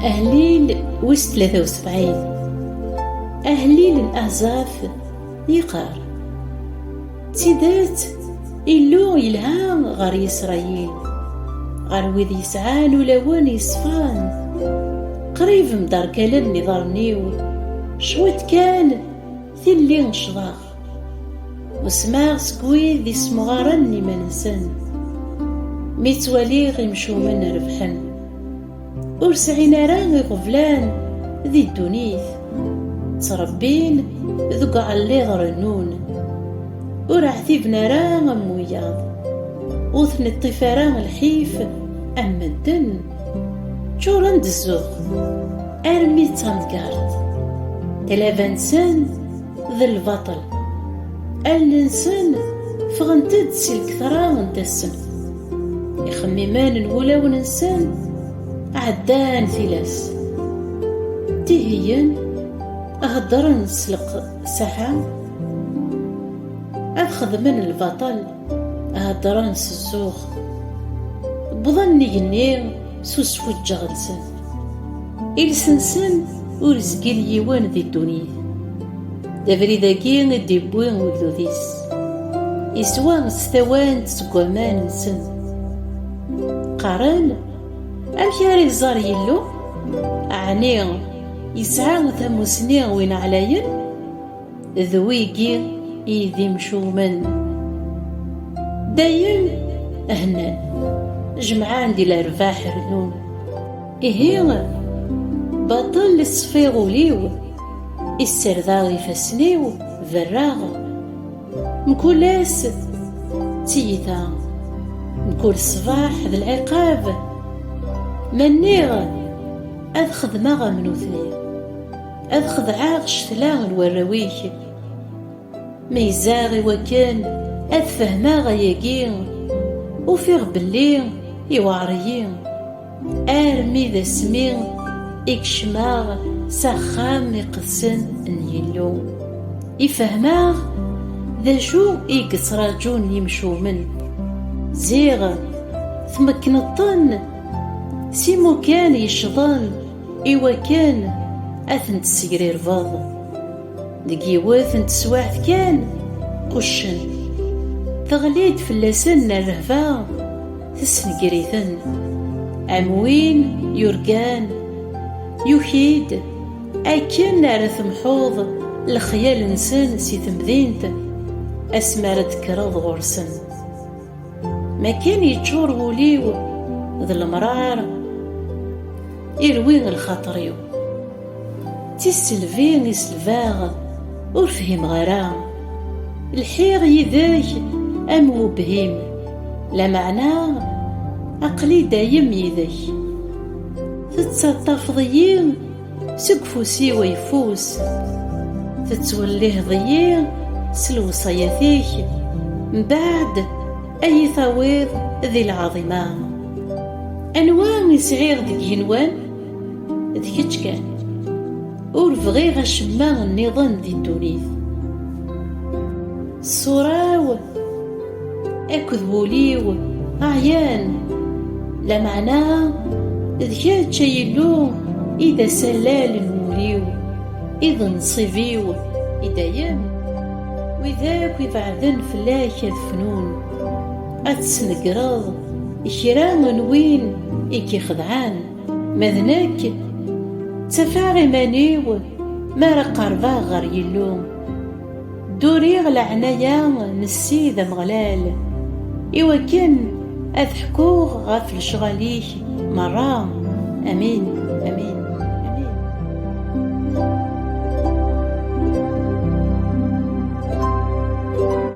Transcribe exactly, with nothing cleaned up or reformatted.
Ahellil wis tlata u sebɛin. Ahellil n Azaf yeqqar: D tidet, Illu yelha ɣer Yisṛayil, ɣer wid yesɛan ulawen yeṣfan. Qrib mderkalen iḍarren-iw, cwiṭ kan tilli ccḍeɣ. Usmeɣ seg wid yessemɣaren iman-nsen, mi ttwaliɣ imcumen rebḥen. Ur sɛin ara iɣeblan di ddunit, ttrebbin deg uɛelliḍ rennun. Ur ɛtiben ara am wiyaḍ, ur ten-iṭṭif ara lḥif am medden. Ččuren d zzux armi d tameggaṛt. Talaba-nsen d lbaṭel. Allen-nsen ffɣent-d si lketṛa n tassemt. Ixemmimen n wulawen-nsen ɛeddan tilas. Tihiyen heddren s leqsaḥa, ad xedmen lbaṭel, heddren s zzux. Wwḍen igenni s usfuǧǧeɣ-nsen. Iles-nsen ur izgil yiwen di ddunit. D abrid-agi i d-iwwi ugdud-is. Iswa s tawant seg waman-nsen. Qqaren: Amek ara iẓer Yillu? Ɛni yesɛa tamusni win ɛlayen? D wigi i d imcumen. Dayem hennan, jemɛen di lerbaḥ rennun. Ihi, baṭel i ṣfiɣ ul-iw, i ssardeɣ ifassen-iw, berraɣ. Mkul ass d tiyita, mkul ṣṣbeḥ d lɛiqab. Ma nniɣ ad xedmeɣ am nutni, ad xedɛeɣ ccetla n warraw-ik. Meyyzeɣ i wakken ad fehmeɣ ayagi, ufiɣ belli iweɛṛ-iyi, armi d asmi i kecmeɣ s axxam iqedsen n Yillu. I fehmeɣ d acu i yettraǧun yimcumen. Ziɣ tmekkneḍ-ten s imukan yeccḍen i wakken ad ten-tessegrirbeḍ. Deg yiwet n teswiɛt kan, quccen. Teɣli-d fell-asen rrehba, tessenger-iten. Am win yurgan, yuki-d akken ara temḥuḍ lexyal-nsen si temdint asmi ara d-tekkreḍ ɣur-sen. Ma kan yeččur wul-iw d lemrar, irwi lxaṭer-iw. D tisselbi i selbeɣ, ur fhimeɣ ara. Lḥiɣ yid-k am webhim, lameɛna aql-i dayem yid-k. Tettaṭṭafeḍ-iyi seg ufus-iw ayeffus, tettwelliheḍ-iyi s lewṣayat-ik, mbeɛd ad yi-tawiḍ di lɛaḍima. Anwa i sɛiɣ deg yigenwan? D kečč kan. Ur bɣiɣ acemma nniḍen di ddunit. Ṣṣura-w akked wul-iw ɛyan, lameɛna d kečč, ay Illu, i d asalal n wul-iw, i d nnṣib-iw i dayem. Wid akk ibeɛden fell-ak ad fnun, ad tesnegreḍ kra n win i k-ixedɛen. Ma d nekk, ttafeɣ iman-iw mi ara qerbeɣ ɣer Yillu. Dduriɣ leɛnaya n Ssid Ameɣlal, iwakken ad ḥkuɣ ɣef lecɣal-ik merra. Amin, amin.